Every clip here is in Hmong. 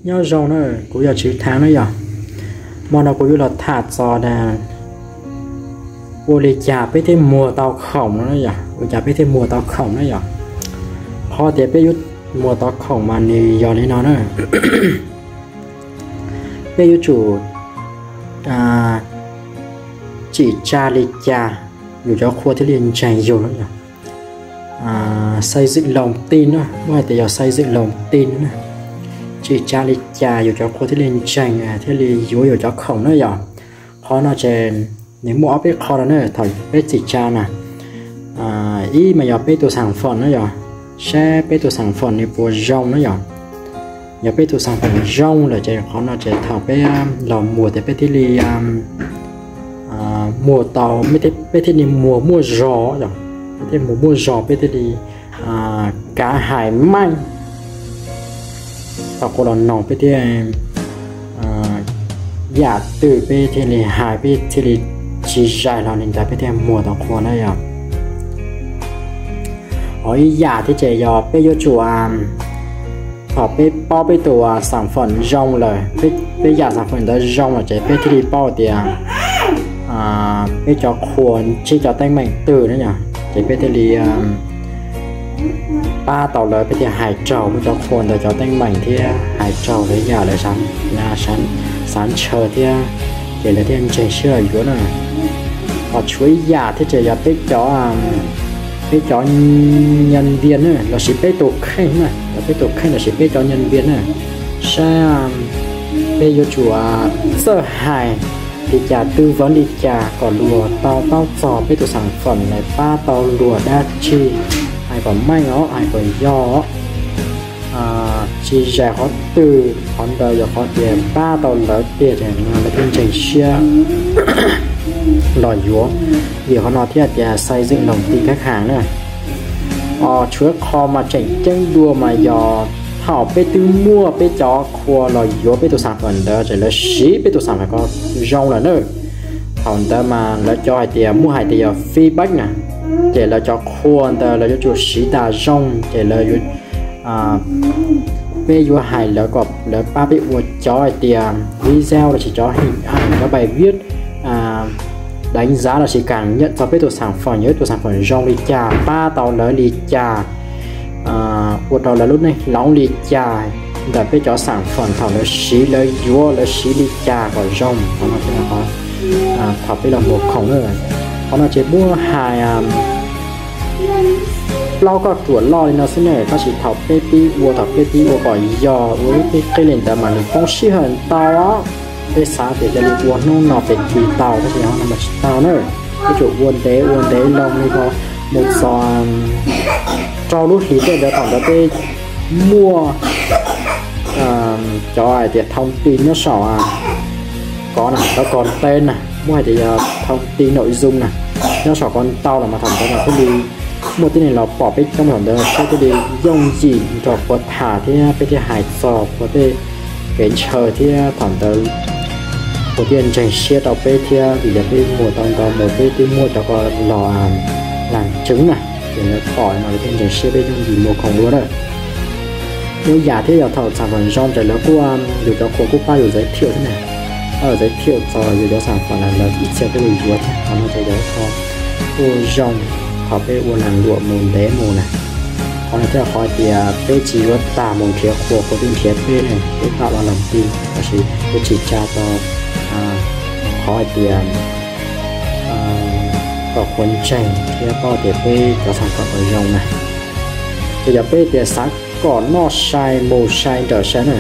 Nyob zoo na, kuv yog Tswv Thaav na yog. Hmo no kuv yuav los tham txog ua li cas peb thiaj muag tau khoom no na yog, ua li cas peb thiaj muag tau khoom na yog. Qhov tias peb yuav muag tau khoom mas nws yog li no na. Peb yuav tsum tsim tsa li cas yus cov qhua thiaj li ntseeg yus na yog. Xây dựng lòng tin na, muab hais tias yog xây dựng lòng tin na. Tsim tsa li cas yus cov qhua thiaj li ntseeg, thiaj li yuav yus cov khoom na yog. Qhov no ces nws muaj ob peb qho no na thaum peb tsim tsa na. Ib mas yog peb tus sản phẩm na yog, saib peb tus sản phẩm nws puas zoo na yog. Yog peb tus sản phẩm zoo lawm ces qhov no ces thaum peb los muag tias peb thiaj li muag tau, peb thiaj li muag muaj zog yog, peb thiaj muag muaj zog peb thiaj li kav hais meej. Tau qhua los noog peb thiaj, yam twg peb thiaj li hais peb thiaj li tsis zais hlo li ntawd peb thiaj muag tau qhua na yog. Ho ib yam thiab ces yog peb yuav tsum, thaum peb paub peb tus sản phẩm zoo lawm, peb yam sản phẩm ntawd zoo lawm ces peb thiaj li paub tias peb cov qhua ntsib cov teeb meem twg na yog, ces peb thiaj li pab tau lawv, peb thiaj hais raug peb cov qhua ntawd cov teeb meem thiab hais raug lawv yam lawv xav ntshaw thiab, ces lawv thiaj ntseeg siab los yuav na. Ho tshuav ib yam thiab ces yog peb cov, peb cov nhân viên na lossis peb tus kheej na, yog peb tus kheej lossis peb cov nhân viên na, saib peb yuav tsum txawj hais li cas, tư vấn li cas kom luag tau paub txog peb tus sản phẩm lawm, pab tau luag dab tsi, hais kom meej os, hais kom yog, tsis zais qhov twg, qhov ntawd yog qhov tias pab tau lawv tiag ces lawv thiaj ntseeg siab los yuav. Vim qhov no thiaj tias xây dựng lòng tin khách hàng na. Tshuav qho mas tseem ceeb dua mas yog thaum peb twb muaj peb cov qhua los yuav peb tus sản phẩm ntawd ces lawv siv peb tus sản phẩm ko zoo lawm na. Thaum ntawd mas lawv cov hais tias muaj hais tias yog feedback na, ces lawv cov qhua ntawd lawv yuav tsum siv tas zoo ces lawv, peb yuav hais lawv kom lawv pab peb ua cov hais tias video lossis cov hình ảnh, cov bài viết đánh giá lossis cảm nhận txog peb tus sản phẩm, yog ib tus sản phẩm zoo li cas, pab tau lawv li cas, ua rau lawv lub neej hloov li cas ntawm peb cov sản phẩm thaum lawv siv lawv yuav lawv siv li cas kom zoo. Qhov no thaum peb los muag khoom na, qhov no ces muab hais plaub kauj ruam loj li no xwb na, tab sis thaum peb pib ua, thaum peb pib ua kom yog ua ib peb qib li ntawd mas nws poob sij hawm ntau. Peb xav tias cia li ua hnub no pem kis tau, tab sis hnub no mas tsis tau na. Peb tsum ua ntev ua ntev loo li ko mus txog rau lub hlis tej ntawd, thaum ntawd peb muaj cov hais tias thông tin nyob saum ko na, cov content na, muaj hais tias yog thông tin nội dung na, nyob saum ko ntau los mas thaum ntawd mas thiaj li muaj tib neeg los pom peb coob, thaum ntawd peb thiaj li yooj yim nrog qhua tham thiab peb thiaj hais txog qhua tej kev ntshaw thiab thaum ntawd qhua thiaj ntseeg siab rau peb thiab vim yog peb muag tau ntau mus, peb twb muaj cov ko los làm chứng na, ces lawv pom no lawv thiaj ntseeg siab peb yooj yim muag khoom dua na. Ib yam thiab yog thaum sản phẩm zoo ces lawv kuj, yus cov qhua kuj pab yus giới thiệu thiab na, pab yus giới thiệu txog yus cov sản phẩm na, lawv ib txhia thiaj li yuav thiab. Qhov no ces yog ib qho kuj zoo thaum peb ua lag luam mus ntev mus na. Qhov no thiaj qhov tias peb tsis yuav tag mus nrhiav qhua, qhua twb nrhiav peb ne, peb tạo ra lòng tin, tab sis peb tsis tsa tau qhov hais tias kom qhua ntseeg thiab paub tias peb cov sản phẩm no zoo na. Ces yog peb tias xav kom noj sai mus sai nrawm sai na,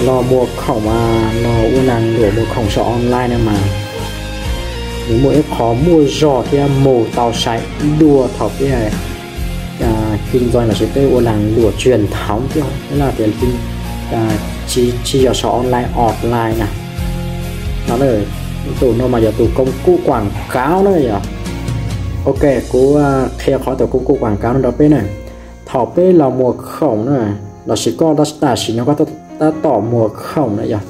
los muag khoom mas, los ua lag luam muag khoom saum online na mas, nws muaj ib qho muaj zog thiab mus tau sai dua thaum peb kinh doanh lossis peb ua lag luam truyền thống thiab, ib yam tias tsis yog saum online, offline na. No, tus no mas yog tus công cụ quảng cáo na yog. Ok, kuv qhia qhov tus công cụ quảng cáo no rau peb na. Thaum peb los muag khoom na, lossis koj tam sim no koj tab tom muag khoom na yog,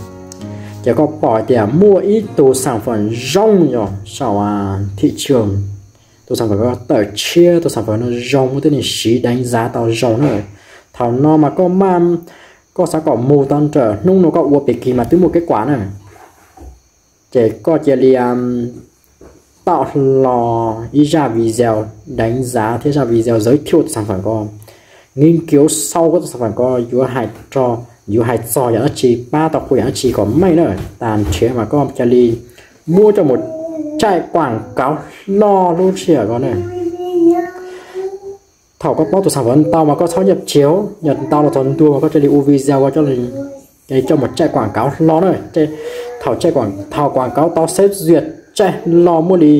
ces koj pom hais tias muaj ib tug sản phẩm zoo yog saum thị trường, tus sản phẩm ko tawm tshiab, tus sản phẩm no zoo, muaj tib neeg siv đánh giá tau zoo na. Thaum no mas koj maj Koj xav kom mus tau nram hnub no koj ua pem kis mas twb muaj kev kam na. Ces koj cia li tau hlo ib zaj video deev zav thiab zaj video zawv thiuj tus xav fam ko, nkees kiav sau koj tus xav fam ko yuav hais rau, yuav hais txog yam dab tsi, pab tau qhua yam dab tsi kom meej na. Tas nrhiav mas koj cia li muab coj mus tsaij kuam kauv hlo lub sij hawm ko na. Thaum koj paub tus xav fam ntau mas koj txhob nyiaj tsev, yog ntau los txog ntua mas koj cia li ua video ko coj mus tsaij kuam kauv hlo na. Thaum thaum kuam kauv tau xeb zias tsaij hlo muaj li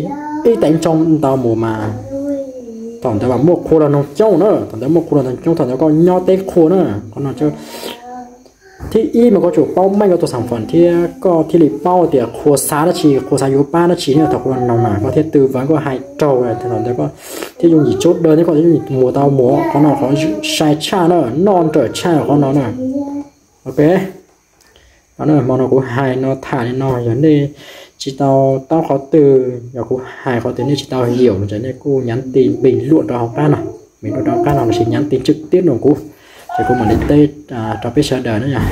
ib teev ntsoog ntau mus mas thaum ntawd mas muaj qhua los noog coob na. Thaum ntawd muaj qhua los noog coob, thaum ntawd koj nyob teb qhua na. Qhov no thiab ib mas koj tsum paub meej koj tus xav fam thiab koj thiaj li paub tias qhua xav dab tsi, qhua xav yuav pab dab tsi ne. Thaum qhua los noog mas koj thiaj twv vas koj hais raug, thaum ntawd koj thiaj yooj yim tsub daws thiab koj thiaj yooj yim mus tau mus. Qhov no qhov sai tshaj na, noj nrawm tshaj qhov no na. Ok, hmo no kuv hais no tham li no, yog nej tsis tau taub qhov twg, yog kuv hais qhov twg nej tsis tau hiểu no ces nej kuj nhắn tin bình luận rau hauv qab no, bình luận rau hauv qab no lossis nhắn tin trực tiếp rau kuv, ces kuv mam li teb rau peb sawv daws na yom.